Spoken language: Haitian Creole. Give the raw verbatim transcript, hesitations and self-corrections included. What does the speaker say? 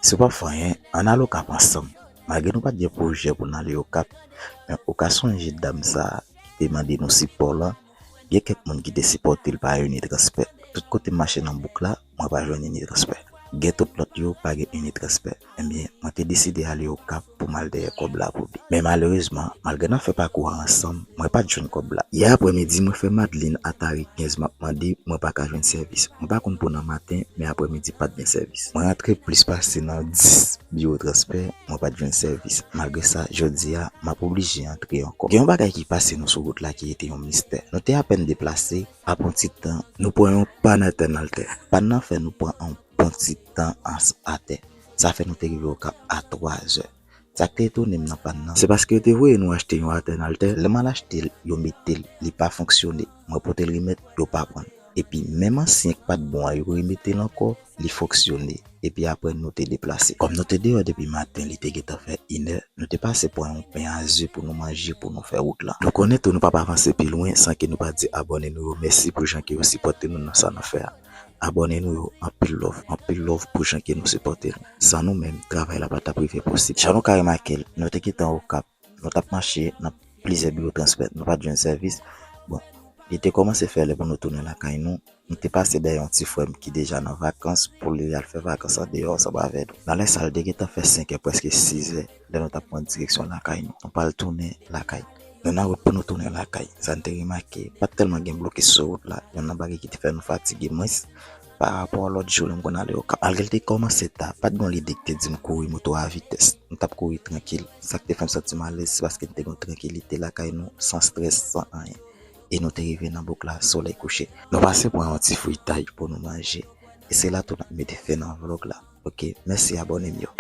Si w p ap fè anyen, ann al Okap ansanm. Malgre nou pa t gen pwojè pou n ale Okap, men ou ka sonje dam sa a ki te mande nou sipò lan, gen kèk moun ki te sipòte l pa Unitransfer. Tout kote m mache nan bouk la, mwen pa jwenn Unitransfer. Gen tout lòt yo pa gen Unitransfer. Ebyen, mwen te deside ale Okap pou m al dèyè kòb la pou li. Men malerezman, malgre n ap fè pakou a ansanm, mwen pa t jwenn kòb la. Yè aprèmidi, mwen fè Madeline Atari kenz m ap mande, mwen pa ka jwenn sèvis. Mwen pa konn pou nan maten, men aprèmidi pa t gen sèvis. Mwen rantre plis pase nan dis biwo transfè, mwen pa t jwenn sèvis. Malgre sa, jodi a, m ap oblije antre ankò. Gen yon bagay ki pase nou sou wout la ki rete yon mistè. Nou te apèn deplase, apre yon ti tan, nou pran yon pàn atè nan atè. Pàn nan fè nou pran yon bon ti tan atè. Sa fè nou te rive Okap a twa zè. Sa k te etone m nan pàn nan, se paske yo te voye nou achte yon atè nan atè. Lè m al achte l, yo mete l, li pa fonksyone. Mwen pote l remèt, yo pa pran l. Epi menm ansyen k pa t bon an, yo remete l ankò, li fonksyone. Epi apre nou te deplase. Kòm nou te deyò depi maten, li te gentan fè inè, nou te pase pran yon pen a ze pou nou manje, pou nou fè wout lan. Nou konnen tou nou p ap avanse pi lwen san ke nou pa di abòne nou yo mèsi pou jan ke yo sipòte nou nan sa n ap fè a. Abòne nou yo, anpil love, anpil love pou jan ke nou sipòte nou. San nou menm, travay la pa t ap rive posib. Jan nou ka remake l, nou te gentan Okap, nou t ap mache nan plizyè biwo transfè, nou pa t jwenn sèvis. Bon, li te kòmanse fè lè pou nou tounen lakay nou. Nou te pase dèyè yon ti frè m ki deja nan vakans pou li al fè vakans andeyò ansanm avè nou. Nan lè sa a, li te gentan fè senk è, prèske sis è, lè nou t ap pran direksyon lakay nou. Nou pral tounen lakay. Nou nan wout pou nou tounen lakay. Sa n te remake, pa t tèlman gen blokis sou wout la. Youn nan bagay ki te fè nou fatige mwens pa rapò a lòt jou lè m konn ale Okap. Malgre l te kòmanse ta, pa t gen yon lide ki te di m kouri moto a vitès. M t ap kouri trankil. Sa k te fè m santi m alèz, se paske m te gen yon trankilite lakay nou, san strès, san anyen. E nou te rive nan bouk la, solèy kouche. Nou pase pran yon ti fritay pou nou manje. E se la tou n ap mete fen nan vlòg la. Ok, mèsi abòne m yo.